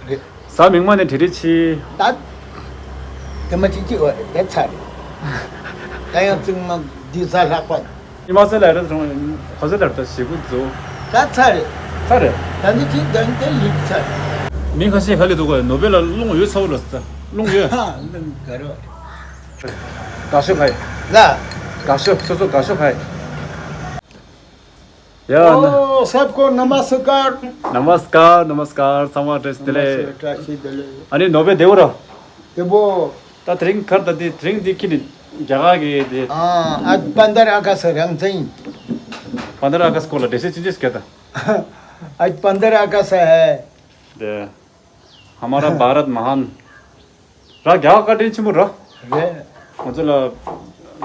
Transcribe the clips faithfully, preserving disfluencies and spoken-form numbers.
གཟའ་མིག་དམར་ནས་བྲེལ་བྲེལ་ཆི། ད། དེ་མ་ཅིག་ཅིག་འོ་རེད་དེ་ཚར་རེད། ད་ཡང་ཙིག་མ་འདི་གཟའ་ལྷག་པ། ཉི་མ་ཚེ་ལ་རེད་རུང་གོ་ཚེ་ལ་རེད་ཞེ་པོ་འཛོ། ད་ཚར་རེད། ཚར་རེད། ད་ནི་ཅིག་ད་ནི་དེ་ཡིག་ཚར་རེད། མི་ཁ་ཤས་ག་ལས་འདུག་ག་ནོ་བེ་ལ་རླུང་ཡོད་ཚ་བོ་ལ་ས་རླུང་ཡོད། ཧ་རླུང་ག་རེ་བ། དགའ་ཤོས་ག་ཡི། ལ། དགའ་ཤོས་སོ་སོ་དགའ་ཤོས་ག་ཡི། ཡ་ན། ཨོ་སབ་ཀོ་ནམ་སྐར། ནམ་སྐར་ནམ་སྐར་ཚང་མ་བཀྲ་ཤིས་བདེ་ལེགས། བཀྲ་ཤིས་བདེ་ལེགས། ཨ་ནི་ནོ་བེ་བདེ་བོ་ར། བདེ་བོ། ད་དེ་རིང་གར་ད་དེ་དེ་རིང་འདི་ཁྱི་ནི་རྒྱ་གར་གི་དེ། ཨ་ཨ་པན་དར་ཨ་ཀ་ས་རང་བཙན་ཡིན། པན་དར་ཨ་ཀ་ས་སྐོར་ལ་འགྲེལ་བཤད་ཅི་འདྲས་སྐད་ད། ཨ་པན་དར་ཨ་ཀ་ས་ཧེ། དེ། ཧ་མ་ར་བྷ་རད་མ་ཧན། ར་རྒྱ་གར་བཀའ་དྲིན་ཆེན་པོ་ར། རེད། ང་ཚོ་ལ་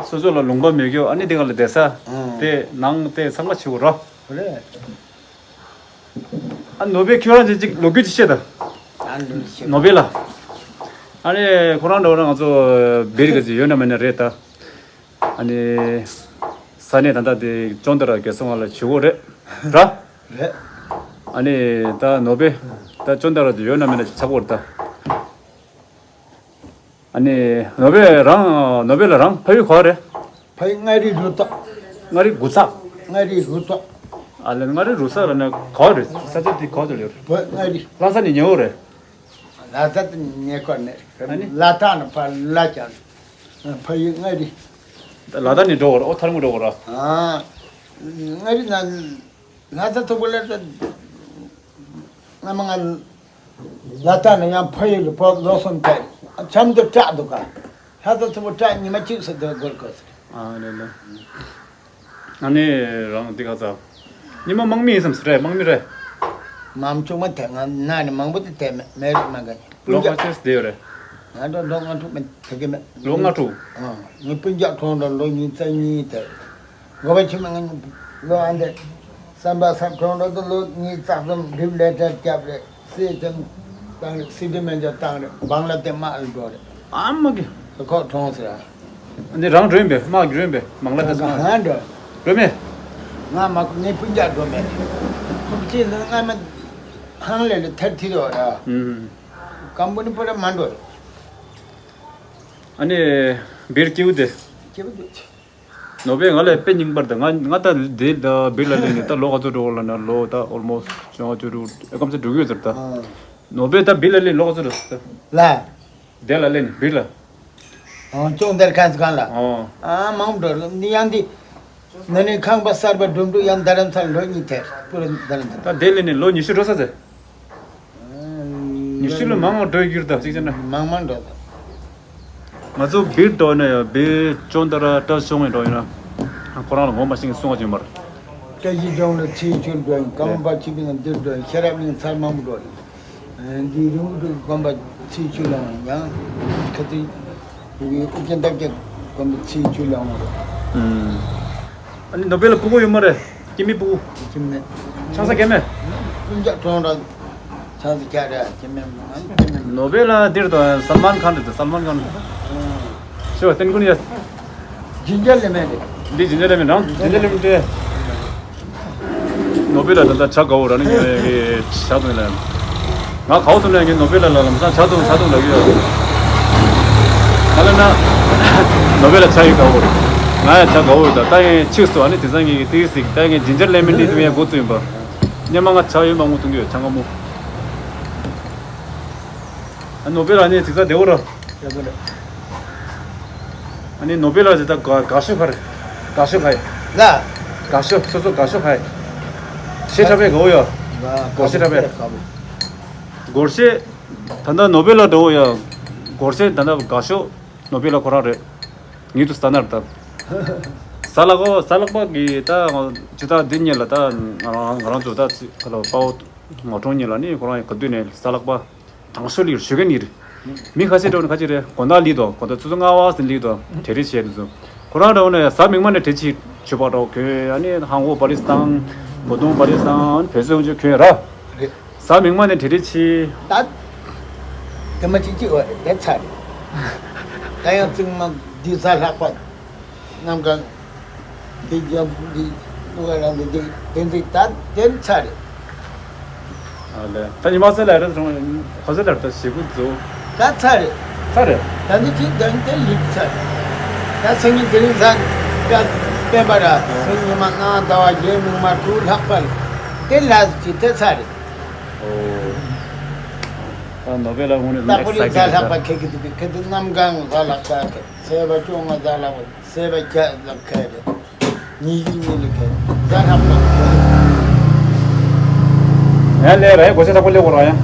སོ་སོ་ལ་ལུང་པ་མེད་རྒྱུ་ཨ་ནི་དེ་ག་ལ་བསྡད་ས་ཨང་དེ་ནང་དེ་ཚང་མ་ཆེ་བོ་ར། རེད། ཨ་ནོ་བེ་ཁྱོད་རང་ཅིག་ཅིག་ལོ་རྒྱུས་ཅིག་བཤད་ད། ཨ་ལོ་ཤི། ནོ་བེ་ལ། ཨ་ནི་ཁོ་རང་འདྲ་བོ་ན་ང་ཚོ་བེ་རི་ག་ཅིག་ཡོད་ན་མེད་ན་རེད་ད། ཨ་ནི། ས་གནས་ད་ལྟ་དེ་ཅོན་ཏ་ར་རྒྱལ་སོང་བ་ལ་བྱེད་དགོས་རེད། ར། རེད། ཨ་ནི་ད་ནོ་བེ། ད་ཅོན་ཏ་ར་དེ་ཡོད་ན་མེད་ན་ཆགས་པོ་རེད་ད། ཨ་ནི་ནོ་བེ་རང་ནོ་བེ་ལ་རང་ཕ་ཡུལ་ག་བ་རེད། ཕ་ཡུལ་མངའ་རིས་རུ་ཐོག་མངའ་རིས་དགུ་ཚག་མངའ་རིས་རུ་ཐོག་ཨ་ལེ་མངའ་རིས་རུ་ས་ལ་ནི་ག་བ་རེད། ས་ཆ་དེ་ག་བ་དུ་ཡོད་རེད། བོད་མངའ་རིས། ལྷ་ས་ནས་ཉེ་བོ་རེད། ལ་དྭགས་དེ་ཉེ་ཁོ་ནས། ཨ་ནི། ལ་དྭགས་ནས་ཕར་ལ་ཀྱང་། ཕ་ཡུལ་མངའ་རིས། ལ་དྭགས་ནས་འགྲོ་བར་ཨོ་ཐར་མོ་འགྲོ་བར། ཨ། མངའ་རིས་ན། ལ་དྭགས་ཐུག་པ་ལ། སྔ་མ་ང་ལ་དྭགས་ནས་ཡང་ཕ་ཡུལ་ལ་བོད་ལོ་གསུམ་ཐལ། ཆམ་དུ་སྐྲག་འདུག་ག་ལ་དྭགས་ཐུག་པ་སྐྲག་ཉི་མ་གཅིག་སུ་སྡོད་དགོས་དགོས་ཟེར། ཨ་ལེ་ལེ། ཨ་ནི་རང་འདི་ག་ཚ། ཉི་མ་དམག་མི་ཡིན་བསམ་སི་རེད་དམག་མི་རེད། མམ་ཆུང་མ་དེ་ང་ན་ནི་མང་པོ་དེ་དེ་མེད་རེད་མ་ག་ནི། ལོ་ག་ཚོད་བསྡད་ཡོད་རེད། ང་ཚོ་ལོ་ལྔ་དྲུག་མ་དེ་གི་མེད། ལོ་ལྔ་དྲུག་ཨང་། ངའི་སྤུན་ཀྱག་གྲོངས་འགྲོ་ལོ་ཉིས་རྩ་གཉིས་དེ། འགོ་པ་ཆེན་མོ་ང་ལོ་ཨ་འདི། བསམ་པ་ས་གྲོངས་འགྲོ་དུ་ལོ་ཉིས་རྩ་གསུམ་སྒྲིབ་ལས་གྲལ་བརྒྱབ་རེད། སྲིད་དོན་བཏང་རེད། སྲིད་དོན་མེད་འཇོག་བཏང་རེད། བང་ལ་དེ་དམག་ཨ་འགྲོ་རེད། ཨ་མ་གི། ཁོག་གྲོངས་ཟེར། འདི་རང་འགྲོ་ཡིན་པས་དམག་གི་འགྲོ་ཡིན་པས་མང་ལ་དེ་ཚོ་ཧང་འགྲོ། འགྲོ་མེད། ང་མ་ཁོ་ངའི་སྤུན་ཀྱག་འགྲོ་མེད། ཁོ་ཁྱེད་ནི་སྔ་མ་ཧང་ལས་ལ་ཐར་ཐི་རོ་ར། ཨུམ། ཀམ་པོ་ནི་པོ་ར་མ་འགྲོ་རེད། ཨ་ནི་བེར་སྐྱེའུ་དེ། སྐྱེ་བོ་དེ། ནོ་བེ་ང་ལ་དཔེ་རྙིང་པར་དང་ང་ང་ད་དེ་ད་བིར་ལ་ལེན་ནས་ད་ལོ་ག་ཚོད་འགྲོ་བ་ལ་ན་ལོ་ད་ཨོལ་མོ་སི་བཅོ་ལྔ་བཅུ་དྲུག་ཨེ་སྐམ་ས་དྲུག་ཡོད་ཟེར་ད། ཨ། ནོ་བེ་ད་བིར་ལ་ལེན་ལོ་ག་ཚོད་འགྲོ་ཟེར་ད། ལ། དེ་ལ་ལེན་བིར་ལ། ཨ་ཅུང་དེར་ཁ་ཚ་གང་ལ། ཨོ། ཨ་མང་འགྲོ་ནི་ཡང་དེ། ན་ནི་ཁང་པ་གསར་པ་སྒྲུབ་འགྲོ་ཡང་རྡ་རམ་ས་ལ་ལོ་གཉིས་དེར་པུ་ར་རྡ་རམ་ས་ལ། ད་དེ་ལེན་ནས་ལོ་ཉི་ཤུ་འགྲོ་ས་ཟེར། ཉི་ཤུ་ལ་མང་བ་འགྲོ་ཡི་རེད་ད་གཅིག་བྱས་ན། མང་མང་འགྲོ་ད། ང་ཚོ་བིར་འགྲོ་ན་ཡང་བིར་ཅོན་ཏ་ར་བཀྲ་ཤིས་ཆོས་དབང་འགྲོ་ཡིན་ན། ཁོ་རང་ལ་ངོ་མ་ཤེས་གསུང་བ་ཅིག་མར། བཀྲ་ཤིས་ལྗོངས་ལ་ཚེས་བཅུར་འགྲོ་ཡིན། ཀརྨ་པ་ཆོས་དབང་འདིར་འགྲོ་ཡིན། ཤེས་རབ་གླིང་ཚར་མང་པོ་འགྲོ་ཡིན། འདི་རིན་པོ་ཆེ་དགོན་པ་ཚེས་བཅུ་ལ་ཡང་ཁ་ཐུག་ཨུ་རྒྱན་སྟག་རྒྱ་དགོན་པ་ཚེས་བཅུ་ལ་ཡོང་རེད། ཨ་ནི་ནོ་བེ་ལ་སྤུ་གུ་ཡོད་མ་རེད། སྐྱེ་མི་སྤུ་གུ། སྐྱེ་མི། ཆང་ས་སྐྱེ་མེད། སྤུན་ཀྱག་གྲོངས་ར། ཆང་ས་སྐྱེ་ར་སྐྱེ་མེད་མང་སྐྱེ་མེད། ནོ་བེ་ལ་འདིར་དང་སལ་མན་ཁཱན་རེད་དང་སལ་མན་ཁཱན། ཤོ་ཏན་ཀུན་ཡ། ཇིན་ཇར་ལེ་མན་རེད། འདི་ཇིན་ཇར་ལེ་མན་རང་ཇིན་ཇར་ལེ་མན་ཏེ། ནོ་བེ་ལ་ད་ལྟ་ཇ་དགའ་བོ་ར་ནི་ངས་ཇ་འཐུང་ལ། ང་གའོ་ཐུང་ལ་ངས་ནོ་བེ་ལ་ལ་ལམ་སང་ཇ་འཐུང་ཇ་འཐུང་ལ་གི་ཡོད། ད་ལ་ན་ནོ་བེ་ལ་ཇ་ཡི་དགའ་བོ་རེད། ང་ཡ་ཇ་དགའ་བོ་ཡོད་ད་ད་ངས་ཕྱིས་སུ་ཨ་ནི་དེ་སང་ངས་ཏི་སིག་ད་ངས་ཇིན་ཇར་ལེ་མན་འདི་འཐུང་ཡ་འགོ་བཙུགས་ཡིན་པ། སྙམ་མ་ང་ཇ་ཡོད་མང་པོ་འཐུང་གི་ཡོད་ཇ་མངར་མོ། ཨ་ནོ་བེ་ལ་ནི་དེ་ཚ་བདེ་བོ་ར། ཡག་པོ་རེད། ཨ་ནི་ནོ་བེ་ལ་ཟེར་ད་དགའ་དགའ་ཤོས་ག་རེ། དགའ་ཤོས་ག་ཡི། ལ། དགའ་ཤོས་སོ་སོ་དགའ་ཤོས་ག་ཡི། ཤེས་ཁྲ་བའི་དགའ་བོ་ཡ། སྒོར་ཤེས་ཁྲ་བའི། སྒོར་ཤེས། ད་ལྟ་ནོ་བེ་ལ་འགྲོ་བོ་ཡ། སྒོར་ཤེས་ད་ལྟ་དགའ་ཤོས་ནོ་བེ་ལ་ཁོ་རང་རེད། ངེད་དུ་ས་ནར་ད། ས་ལག་པ་ས་ལག་པ་གི་ད་ཇི་ལྟར་འདི་གཉིས་ལ་ད་ང་རང་ང་རང་ཚོ་ད་ཚི་ཁ་ལ་དཔའ་བོ་ངོ་གྲོང་གཉིས་ལ་ནི་ཁོ་རང་ག་དུས་ནས་ས་ལག་པ། དང་ཤོས་ལིར་ཞུ་མཁན་ཡིར། མི་ཁ་ཤས་འགྲོ་ནི་ཁ་ཅིག་རེད་དགོང་དག་ལི་དོ་དགོང་དག་ཆུ་ཚོད་ལྔ་བ་ཟིན་ལི་དོ་གྲལ་རི་བྱས་དུ་ཚོ། ཁོ་རང་འགྲོ་ནས་གཟའ་མིག་དམར་ནས་གྲལ་ཆི་ཆུ་བ་འགྲོ་གོས་ཨ་ནི་ཧང་གོ་པ་རིས་དང་། གོ་དུང་པ་རིས་དང་བོད་ཟོས་ཆུ་གོས་ར། རེད། གཟའ་མིག་དམར་ནས་གྲལ་རི་ཆི། ད། དེ་མ་ཅིག་ཅིག་འོ་རེད་དེ་ཚ་རེད། ད་ཡང་ཙིག་མ་འདི་གཟའ་ལྷག་པ། གནམ་གང་། དེ་རྒྱབ་འདི་ལྟུ་ག་རང་འདི་འདི་དེ་འདི་ད་དེ་ཚ་རེད། ཨ་ལས། ད་ཉི་མ་ཚེ་ལ་རེད་དྲུང་གོ་ཚེ་ལ་ད་ཞེ་དགུ་རྫོགས། ད་ཚར་རེད། ཚར་རེད། ད་ནི་ཅི་ད་ནི་དེ་ཡིག་ཚར་རེད། ད་སང་ཉིན་དེ་རིང་གཟའ་སྤེན་པ་ར་སང་ཉིན་མ་གནངས་ཟླ་བ་རྗེས་མིག་དམར་དགུ་ལྷག་པ་རེད། དེ་ལ་ཅི་དེ་ཚར་རེད། ཨོ། ད་ནོ་བེ་ལ་ངོ་ནས་ད་ལེགས་པོ་རིག་ས་གཟའ་ལྷག་པ་ཁེ་གི་དུ་བི་ཁེ་དུ་གནམ་གང་གཟའ་ལྷག་པ་ཁེ་ཚེས་པ་བཅོ་ལྔ་གཟའ་ལྷག་པ་ཚེས་པ་བརྒྱད་ལ་ཁེ་རེད། ཉི་ཤུ་གཉིས་ལ་ཁེ་གཟའ་ལྷག་པ་ཁེ། ཡང་ལས་རའི་སྒོ་ཤེས་ཐག་པོ་ལེགས་པོ་ར་ཡང་།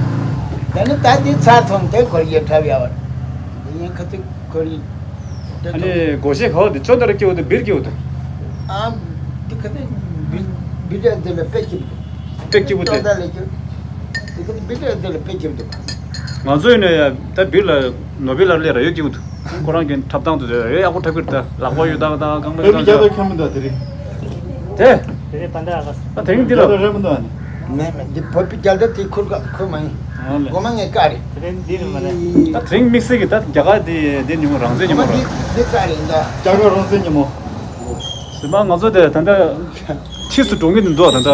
ད་ནི་ད་དེ་ཚར་སོང་དེ་གོ་ཡེ་འཁྲབ་ཡ་བ། དེ་ཡང་ཁ་ཐུག་གོ་ཡེ། ཨ་ནི་སྒོ་ཤེས་ག་བ་དེ་ཅོ་ད་ར་སྐྱེ་བོ་དེ་བིར་སྐྱེ་བོ་དེ། ཨ་དེ་ཁ་ཐུག་བིར་བིར་དེ་ལ་དཔེ་སྐྱིད་པོ། དཔེ་སྐྱིད་པོ་དེ། ཅོ་ད་ལ་སྐྱིད། དེ་ཁ་ཐུག་བིར་དེ་ལ་དཔེ་སྐྱིད་པོ། ང་ཚོ་ཡིན་ན་ཡ་ད་བིར་ལ་ནོ་བེ་ལ་ལས་ར་ཡོད་སྐྱིད་པོ་དེ། ཁོ་རང་གི་འཁྲབ་སྟངས་དེ་ཡོད་ཡག་པོ་འཁྲབ་གི་རེད། ད་ལག་པ་ཡོད་སྟངས་དང་རྐང་པ་ཡོད་སྟངས་ཀྱང་། དེ་རེད་པ་འདྲ་ཨ་ཁ་ས། ད་དེ་རིང་འདི་ལ། མེད་མེད་འདི་བོད་པའི་རྒྱལ་དར་དེ་ཁུར་ག་ཁུར་མ་ཡིན། ཨ་ལས། སྒོ་མ་ངས་ཀ་རེད། དེ་རིང་འདི་རེད་མ་རེད། ད་དེ་རིང་དམིགས་བསལ་གྱི་ད་རྒྱ་གར་དེ་དེ་ཉིན་མོ་རང་བཙན་ཉིན་མོ་རེད། འདི་འདི་ཀ་རེད་ད། རྒྱ་གར་རང་བཙན་ཉིན་མོ། སྲིད་པ་ང་ཚོ་དེ་ད་ལྟ་ཕྱིས་སུ་འགྲོ་གི་འདུག་ད་ལྟ་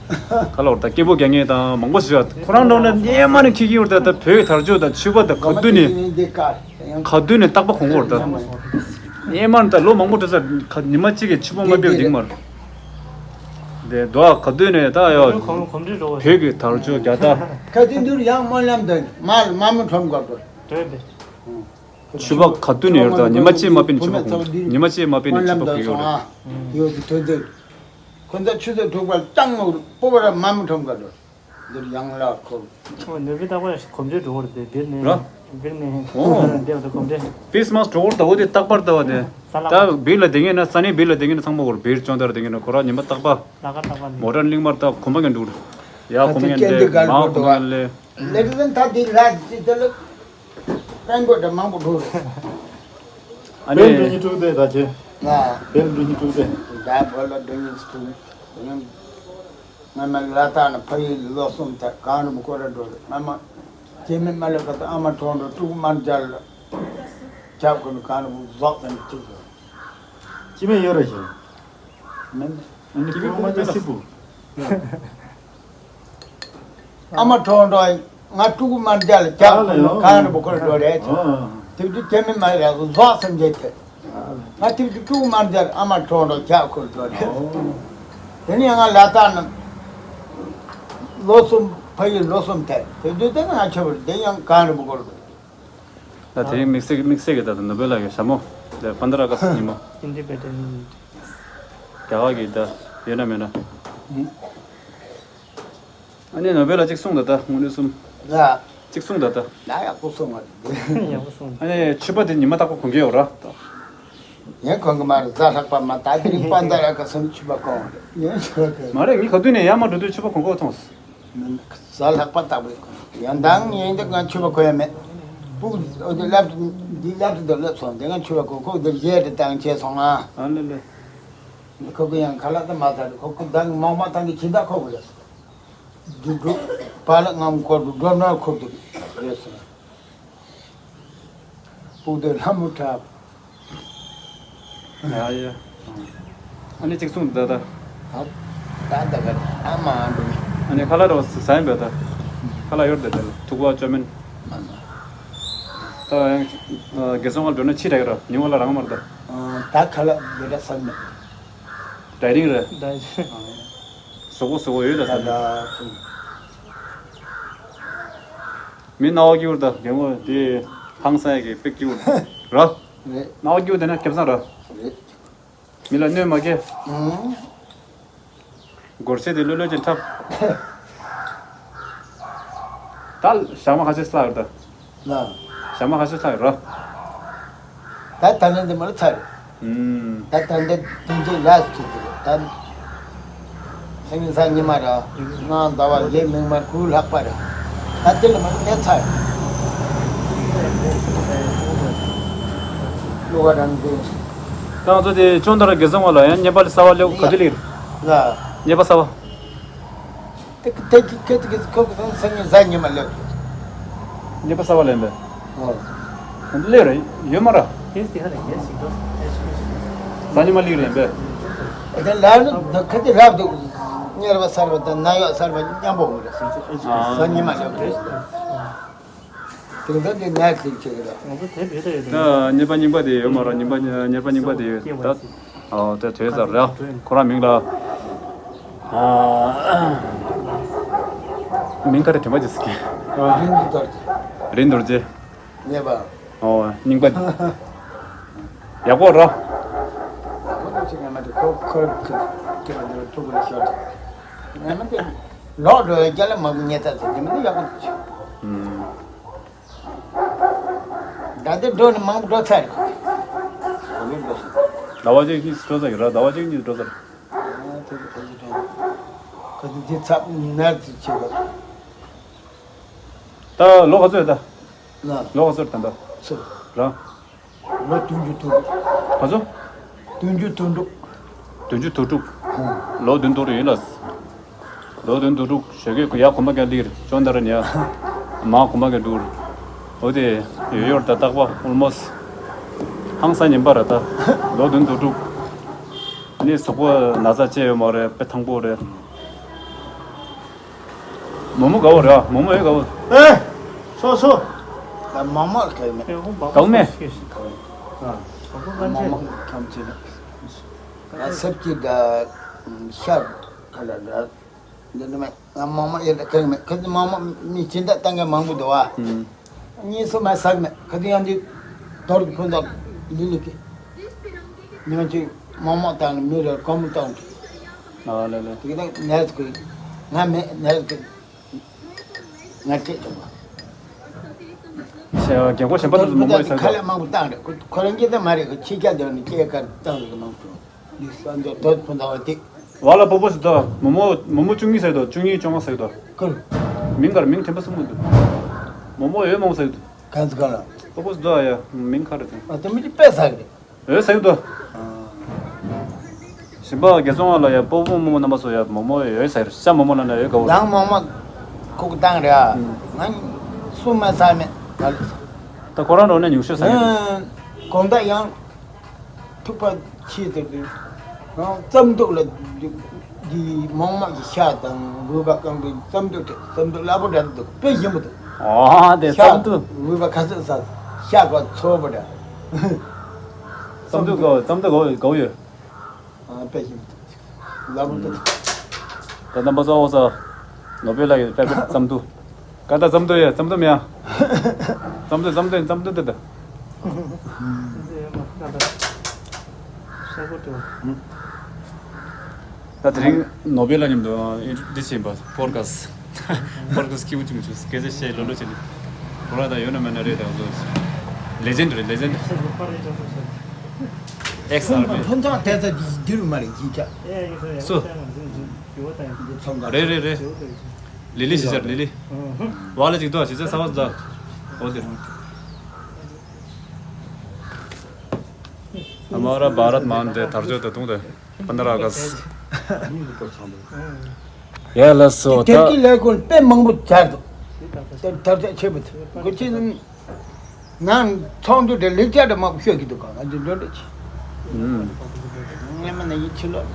ག་ལ་བར་ད་སྐད་འབོད་རྒྱག་མཁན་དང་མང་པོ་ཞིག་ཡོད། ཁོ་རང་འགྲོ་ན་སྙན་མ་ནས་འཁྱེར་གྱི་ཡོད། ད་ལྟ་བོད་ཀྱི་དར་ལྕོག་དང་ཕྱུ་པ་དང་ག་དུས་ནས་ག་དུས་ནས་རྟག་པ་གོན་གྱི་ཡོད་ད། སྙན་མ་ནས་ད་ལོ་མང་པོ་འགྲོ་ས་ཉི་མ་གཅིག་གི་ཕྱུ་པ་མ་ཕེབས་འདིག་མར། དེ་དོ་ག་དུས་ནས་ད་ཡོད། གོམ་གོམ་འདྲིས་འགྲོ་བ། བོད་ཀྱི་དར་ལྕོག་རྒྱ་སྟག་ཁ་ཏིན་དུར་ཡང་སྨོན་ལམ་འདོན་མ་མ་མི་ཁྲོམ་དགོས་དོ། འདོན་པས། ཕྱུ་པ་ག་དུས་ནས་ཡོད་ད། ཉི་མ་གཅིག་མ་ཕེབས་ནས་ཕྱུ་པ་གོན། ཉི་མ་གཅིག་མ་ཕེབས་ནས་ཕྱུ་པ་གོན་ཡོད་རེད། ཡོད་ཀྱི་དོན་དེ། ཁོ་ཚོ་ཆུ་ཚོད་དྲུག་པར་ལྕང་མོ་སྤོ་བར་མ་མི་ཁྲོམ་དགོས་དོ། འདིར་ཡང་ལ་ཁོ། ཨོ་ནུ་བི་རྟག་པར་གོམ་བགྲོད་འགྲོ་བར་དེ་འདིར་ནས། ར། འདིར་ནས་ཨོ། འདིར་དུ་གོམ་བགྲོད། པིས་མཱས་འགྲོ་བར་ད་འོ་དེ་རྟག་པར་ལྟ་བ་དེ། ས་ལ། ད་བིར་ལ་བསྡད་ངེས་ན་ས་གནས་བིར་ལ་བསྡད་ངེས་ན་ཚང་མ་གོར་བིར་ཅོང་ལྟར་བསྡད་ངེས་ན་ཁོ་ར་ཉི་མ་རྟག་པ། ལ་ཁ་རྟག་པ་ནས། མོ་ཊར་གླིང་མར་ད་གོམ་པ་ངན་འགྲོ་གི་རེད། ཡ་གོམ་པ་ངན་ལས་མ་གོམ་པ་ངན་ལས། ལེགས་ལན་ད་དེ་ལ་ཅི་དེ་ལ་ཕན་པོ་དེ་མང་པོ་འགྲོ་རེད། ཨ་ནི། བེལ་འགྲོ་ཉི་དྲུག་དེ་ད་ཆེ། ང་། བེལ་འགྲོ་ཉི་དྲུག་དེ། ད་བོད་ལ་འགྲོ་ཉི་དྲུག་སྔ་མ་ལ་དྭགས་ནས་ཕ་ཡུལ་ལོ་གསུམ་ཐལ། གངས་རི་མོ་སྐོར་ར་འགྲོ་རེད། སྔ་མ་སྐྱེ་དམན་མ་ལ་ཀ་ཏ་ཨ་མ་གྲོང་འགྲོ་ཀྲུག་དམར་རྒྱལ་ལ་ཁྱབ་ཁོ་ནས་གངས་རི་མོ་རྫོགས་ཙམ་གཅིག་རེད། སྐྱེ་དམན་ཡོད་རེད་ཞེས། མིན། ཨ་ནི་སྐྱེ་དམན་ཀུ་རུ་མ་ཀྱི་སི་པུ། ཨ་མ་གྲོང་འགྲོ་ང་ཕྲུ་གུ་མ་མཇལ་ལ་ཇག་ཁོ་ན་གང་རེ་བོ་ཁོ་རེ་འགྲོ་རེད། དེ་དུས་ཁྱེད་མི་མ་རེད་རྫོགས་སེམས་ཅན་དེ། ང་དེ་དུས་ཕྲུ་གུ་མ་མཇལ་ཨ་མ་གྲོང་འགྲོ་ཇག་ཁོ་རེ་འགྲོ་རེད། དེ་ནས་ང་ལ་དྭགས་ན་ལོ་གསུམ་ཕ་ཡུལ་ལོ་གསུམ་ཐལ། དེ་དུས་དེ་ན་ང་ཁྱོད་རེད་དེ་ཡང་གང་རེ་བོ་ཁོ་རེ་འགྲོ། ད་དེ་རིང་དམིགས་བསལ་དམིགས་བསལ་གྱི་ད་ནོ་བེ་ལ་གི་ཞྭ་མོ། དེ་པན་དྲ་ཨ་ག་སི་ཉིན་མོ། ཨིན་ཌི་པེ་ཌེན་སི། རྒྱ་གར་གྱི་ད་ཡོད་ན་མེད་ན། ཨ་ནི་ནོ་བེ་ལ་གཅིག་གསུངས་ད་ད་དངོས་གནས་གསུམ། ལ། གཅིག་གསུངས་ད་ད། ལ་ཡག་པོ་གསུངས་པ་རེད། ཡག་པོ་གསུངས། ཨ་ནི་ཕྱུ་པ་དེ་ཉི་མ་རྟག་པར་གོན་གྱི་ཡོད་ར། ངས་གོན་གྱི་མ་རེད། གཟའ་ལྷག་པ་མ་ད་དེ་རིང་པན་དྲ་ཨ་ག་སི་ནས་ཕྱུ་པ་གོན་པ་རེད། ངས་ཕྱུ་པ་གོན། མ་རེད། ངས་ག་དུས་ནས་ཡར་མར་འགྲོ་དུས་ཕྱུ་པ་གོན་གོ་མཐོང་སོང་། གཟའ་ལྷག་པ་རྟག་པར་གོན། ཡང་དང་ཡིན་དུས་ང་ཕྱུ་པ་གོན་ཡ་མེད། སྤུ་གུ་འོ་དེ་སླེབས་འདི་སླེབས་དུས་འདི་སླེབས་སོང་། དེ་ང་ཕྱུ་པ་གོན། ཁོ་འདིར་གཞས་དེ་བཏང་བྱས་སོང་ང་། ཨ་ལེ་ལེ། ཁོ་གི་ཡང་ཁ་ལག་དེ་མ་ཟ་རེད། ཁོ་ཁོ་མདང་མོག་མ་བཏང་གི་ཕྱི་ཟླ་ཁོ་གི་རེད། རྒྱུ་འགྲོ་པ་ལ་ངམ་ཁོ་འགྲོ་འགྲོ་ན་ཁོ་འདུག་རེད་སོང་། སྤུ་གུ་དེ་ལྷ་མོ་འཁྲབ། ཡ་ཡ། ཨ་ནི་གཅིག་གསུངས་ད་ད། ད་ད་ག་ཨ་མ་ཨ་འགྲོ། ཨ་ནི་ཁ་ལག་རོ་ཟ་ཡིན་པས་ད། ཁ་ལག་ཡོད་དེ་དེ་ལ་ཐུག་པ་བཅོས་མིན། མ་མ། ད་ཡང་རྒྱལ་སོང་བ་འགྲོ་ན་ཕྱི་དྲག་ར་ཉིན་མོ་ལ་རང་མར་ད། ད་ཁ་ལག་ཡོད་ད་ཟ་མེད། ཌའི་ཊིང་རེད། ཌའི་ཊིང་། ཟོག་པོ་ཟོག་པོ་ཡོད་ད་ཟ་མེད། མི་རྣ་བ་སྐྱིད་པོ་ད་རྒན་མོ་དེ་ཧང་སང་ཡ་གི་དཔེ་སྐྱིད་པོ་ར། རེད། རྣ་བ་སྐྱིད་པོ་དེ་ན་སྐྱབས་སང་ར། རེད། མི་ལ་གནོད་མ་སྐྱེལ། ཨང་། སྒོར་གཞས་དེ་ལྷོད་ལྷོད་ཅིག་འཁྲབ། ད་ཞག་མ་ཁ་ཤས་ལྷག་ཡོད་ད། ལ། ཞག་མ་ཁ་ཤས་ལྷག་ཡོད་ར། ད་ད་ནི་འདི་མ་ལ་ཚར། ཨུམ། ད་ད་འདི་དུས་ཚོད་ལ་ཚུད་དེ་ད། སང་ཉིན་གཟའ་ཉི་མ་ར། གནངས་ཟླ་བ་རྗེས་མིག་དམར་དགུ་ལྷག་པ་ར། ད་དེ་ལ་མ་ལ་ཚར། བློ་བ་རང་འདི། ད་ང་ཚོ་དེ་ཅོང་ཏ་ར་དགེ་སོང་བ་ལ་ཡང་ཉེས་པ་གསར་བ་ལེགས་ག་དུས་ལེགས། ལ། ཉེས་པ་གསར་བ། དེ་དེ་གི་ཁེ་དེ་གི་ཁོ་གི་སང་ཉིན་གཟའ་ཉི་མ་ལེགས། ཉེས་པ་གསར་བ་ལེན་པས། ཨོ། ལེགས་རེད་ཡོད་མ་ར། གཟའ་ཉི་མ་ལེགས་ལེན་པས། དེ་ལ་ནི་ཁ་དེ་རབ་འདུག་དམྱལ་བ་གསར་པ་དང་ནད་གཡོག་གསར་པ་མཉམ་པོ་འོང་གི་རེད། གཟའ་ཉི་མ་ལ་རེད། དེང་སང་དེ་ནད་དེ་བྱེད་ཀྱི་རེད། ད་གཉེར་པ་རྙིང་པ་དེ་ཡོད་མ་རེད། གཉེར་པ་གཉེར་པ་རྙིང་པ་དེ་ཡོད་ད། ཨོ་དེ་དེ་ཚར་རེད། ཁོ་རང་མིང་ལ། ཨ། མིང་ག་རེ། དྲན་པ་ཅིག་སྐྱེ། རིན་རྡོ་རྗེ། རིན་རྡོ་རྗེ། གཉེར་པ། ཨོ་རྙིང་པ། ཡག་པོ་རོ། ཁོ་ཚོ་ཅིག་ང་མ་དེ་ཁོ་ཁོ་ཁོ་ཁྱེད་མ་དེ་ཐུག་གི་ཤོར་ང་མ་དེ་ལོག་འགྲོ་བའི་རྒྱ་ལ་མ་གུ་ཉེ་ཐག་ཚོ་དེ་མ་དེ་ཡག་པོ་འདུག་ཅིག་ད་དེ་འགྲོ་ནི་མང་པོ་འགྲོ་ཚར་རེད་ཁོ་ཁོ་ལོག་འགྲོ་ཤིང་། ཟླ་བ་གཅིག་གཉིས་སུ་འགྲོ་ཚར་གི་ར། ཟླ་བ་གཅིག་གཉིས་སུ་འགྲོ་ཚར། ཁོ་ཚོ་དེ་ཚབ་ནར་དེ་བྱེད་དགོས། ད་ལོ་ག་ཚོད་ད། ལོ་ག་ཚོད་ད་ད། ཚོད། རང་། ལོ་བདུན་ཅུ་དོན་དྲུག་ག་ཚོད། བདུན་ཅུ་དོན་དྲུག་བདུན་ཅུ་དོན་དྲུག་ལོ་བདུན་དོན་དྲུག་ཡིན་ལ། ལོ་བདུན་དོན་དྲུག་ཞོགས་ཀས་ཡར་གོམ་པ་རྒྱག་ལིར་ཅོན་ཏ་ར་ཉ། མ་གོམ་པ་རྒྱག་འདུག་འོ་དེ་ཡོད་ཡོད་ད་རྟག་པ་ཨོལ་མོ་སི། ཧང་སང་ཉན་པ་ར་ད། ལོ་བདུན་དོན་དྲུག་ནི་གཟུགས་པོ་ན་ཚ་ཅི་ཡོད་མ་རེད། དཔེ་ཐང་པོ་རེད། མོ་མོ་དགའ་བོ་རེད། མོ་མོ་ཡོད་དགའ་བོ། ཨེ། སོ་སོ། ད་མོ་མོ་ག་ཡོད་མེད། དགའ་བོ་མེད། མོ་མོ་ཐམས་ཅད་ད་སེབ་ཀྱི་ད་ཤར་ག་ལ་ད་འདི་འདི་མེད། མོ་མོ་ཡོད་ད་ག་ཡོད་མེད། ཁ་ཅིག་མོ་མོ་མི་སྦྱིན་བདག་བཏང་མཁན་མང་པོ་འདུག་བ། གཉིས་སུ་མ་ཟག་མེད། ཁ་ཅིག་ཡང་འདི་དོར་གི་ཕུན་ཚོགས་ལི་ལི་གི་མི་ང་ཅིག་མོ་མོ་བཏང་ནས་མི་རེ་སྒོར་མོ་བཏང་གི། ཨ་ལེ་ལེ། དེ་གི་ནས་ནས་གི་ང་མེད་ནས་གི། ང་སྐད་ཆ་བ། ཤ་རྒན་གོག་གཞན་པ་ཚོ་མང་པོ་ཡོད་ས་ཁ་ལས་མང་པོ་བཏང་རེད། ཁོ་ཁོ་རང་སྐད་ཆ་མ་རེད། ཁོ་ཕྱི་རྒྱལ་དེ་ནི་སྐད་ཀ་བཏང་རེད། མང་པོ་འདི་ས་འདི་དོད་ཕུ་འདའ་བ་དེ། བ་ལ་པོ་པོ་ཟེར་དོ། མོ་མོ་མོ་མོ་བཅུ་གཉིས་ཟེར་དོ། བཅུ་གཉིས་བཅོ་ལྔ་ཟེར་དོ། ཁོ་མིང་གར་མིང་དྲན་པ་སུ་མོ་འདུག་མོ་མོ་ཡོད་མོ་ཟེར་དོ། གང་ཟེར་ག་ལ། པོ་པོ་ཟེར་དོ། ཡ་མིང་ག་རེ་དོ། ཨ་དེ་མི་གཅིག་པས་ཟ་གི་རེད། ཡོད་ཟེར་གི་འདུག་ཞིམ་པ་རྒྱལ་ཚོང་བ་ལ་ཡ་སྤོ་བོ་རྨོ་མོ་རྣམ་པ་ཚོ་ཡ་མོ་མོ་ཡོད་ཟེར། ཤ་མོ་མོ་ལ་ན་ཡོད་ག་བོ། དང་མོ་མོ་ཁུག་བཏང་རེད་ཨ། ང་སུ་མ་ཟ་མེད་ད་ལོས། ད་ཁོ་རང་འགྲོ་ནས་ཉུང་ཤོས་ཟ་གི་འདུག་དགོང་དག་ཡང་ཐུག་པ་ཆེ་དེ་དུས་རང་རྩམ་དུག་ལ་འདི་མོག་མོག་གི་ཤ་དང་རུས་པ་གང་གི་རྩམ་དུག་དེ་རྩམ་དུག་སླ་པོ་འདྲ་འདུག་དཔེ་ཞིམ་པོ་འདུག་ཨ་དེ་ཤ་རྩམ་དུག་རུས་པ་ཁ་ཚོད་ཟ། ཤ་ག་ཚོ་པོ་འདྲ། རྩམ་དུག་ག་རྩམ་དུག་ག་ག་ཡོད། ཨ་དཔེ་ཞིམ་པོ་འདུག་སླ་པོ་འདུག་ད་རྣམ་པ་ཚོ་ཨོ་ཙ་ནོ་བེ་ལ་གི་ཧྥེ་ཝ་རེད་རྩམ་དུག་ཀ་ད་རྩམ་དུག་ཡ་རྩམ་དུག་མེད་ཡ། རྩམ་དུག་རྩམ་དུག་རྩམ་དུག་དེ་ད། ད་དེ་རིང་ནོ་བེལ་ལ་མཉམ་དུ་འདི་བྱས་པ་པོར་ཀ་སི། པོར་ཀ་སི་སྐྱིད་པོ་ཅིག་མི་བྱུང་། སྐད་ཆ་བཤད་ལོ་ལོ་བྱས་ནས་ཁོ་རང་ད་ཡོད་ན་མེད་ན་རེད། ད་ལོ་ལེ་ཇེན་ཌི་རེད། ལེ་ཇེན་ཌི། ཨེག་སི་ཨར་མི། ཕུན་ཚོགས་དེ་ཚོ་འདི་རུ་མ་རེད་ཡིན་ཆ། སུ། འདི་ཚོ་འདི་ཚོ་རེད་རེད་རེད། ལི་ལི་ཞིག་ཟེར་ལི་ལི། བ་ལ་ཅིག་ཏུ་ཞིག་ཟེར་ས་བ་ཟ། འོ་དེ། हमारा भारत मान दे थर्जो तो तुम दे पन्द्रह अगस्त। ཡ་ལ་སོ་ད། དེབ་ཀྱི་ལས་ཁུངས་དཔེ་མང་པོ་བྱར་འདུག་དེབ་དར་ཆ་ཆེ་བ་དེ་གོ་ཆེ་ནང་ཚོགས་འདུ་དེ་ལེགས་ཆ་དེ་མང་པོ་ཤོད་ཀྱི་འདུག་ག་ང་ཚོ་འགྲོ་འདོད་ཆེ། ངས་མ་ན་ཡིན་ཕྱི་ལོགས་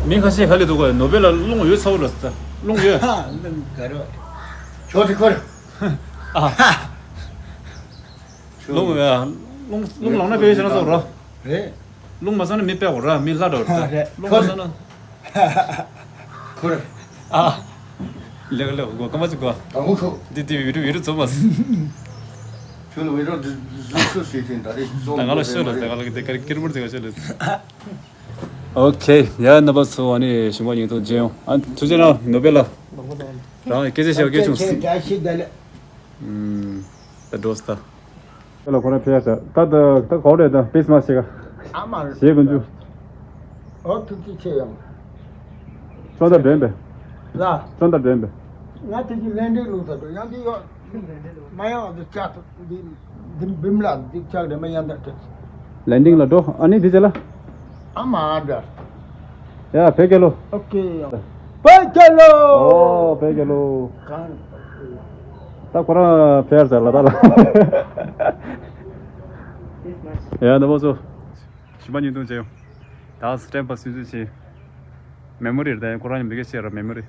མི་ཁ་ཤས་ག་ལེ་འདུག་ག་ནོ་བེལ་ལ་རླུང་ཡོད་ཚ་བོ་ལ་ས་རླུང་ཡོད། ཧ་རླུང་ག་རེ་བ་ཆོག་དེ་ཁོ་རེ། ཨ། རླུང་ཡ། རླུང་རླུང་ལངས་ན་དཔེ་ཡོད་ཟེར་ན་སོགས་ར། རེད། རླུང་མ་ཚང་ན་མི་དཔེ་གོ་ར་མི་ལྷ་འགྲོ་ར། རེད། རླུང་མ་ཚང་ན། ཁུར། ཨ། ལེགས་ལེགས་གོ་སྐར་མ་ཅིག་གོ། དང་པོ་ཁུ། འདི་འདི་བི་རུ་བི་རུ་ཚོ་མ། ཁྱོད་ལ་བི་རུ་འདི་ཟུར་ཤོད་ཟེར་ཅིང་ད་རེས་ཚོ་ད་ང་ལ་ཤོད་ལ་ད་ང་ལ་གི་དེ་ཀར་ཀིར་མུར་ཟེར་ག་ཤོད་ལ། ཨོ་ཁེ། ཡ་ནི་བ་ཚོ་ཨ་ནི་ཞིང་པ་ཉིན་ཐོ་ཇེ་ཡོང་ཨ་ཐུགས་རྗེ་གནང་ནོ་བེལ་ལ། རང་སྐད་ཆ་བཤད་སྐད་བྱུང་། ཁྱེད་བཀྲ་ཤིས་བདེ་ལེགས། ད་འགྲོ་སྟ། ལ་ཁོ་རང་ཕེབས་ཤག་ད་ད་ད་ག་བ་རེད་ད་པིས་མ་ཞིག་ག་ཨ་མ་རེད། ཞེས་ཀུན་ཆུ། ཨོ་ཐུགས་རྗེ་ཆེ་ཡང་། ཅོ་ད་འདྲེན་པས། ལ། ཅོ་ད་འདྲེན་པས། ང་དེ་གི་ལན་འདྲེན་ལུགས་ད་དུ་ཡང་དེ་ཡོད། མ་ཡང་དུ་ཅག་ཏུ་འདི་འདི་བིམ་ལ་འདི་ཅག་རེ་མ་ཡང་ད་དེ། ལན་ཌིང་ལ་འགྲོ་ཨ་ནི་འདི་ཅེ་ལ། ཨ་མ་འདྲ། ཡ་བེ་ཀེ་ལོ། ཨོ་ཀེ་ཡང་། བེ་ཀེ་ལོ། ཨོ་བེ་ཀེ་ལོ། གང་། ད་ཁོ་རང་ཕེར་ཟེར་ལ་ད་ལ། ཡ་ནི་བོ་ཚོ། ཞི་མ་ཉིན་ཐུང་བྱས་ཡོང་། ད་སི་ཊེམ་པ་སུན་སུན་བྱས། མེ་མོ་རི་རེད། ད་ཁོ་རང་གི་མི་གེ་བཤད་ར་མེ་མོ་རི།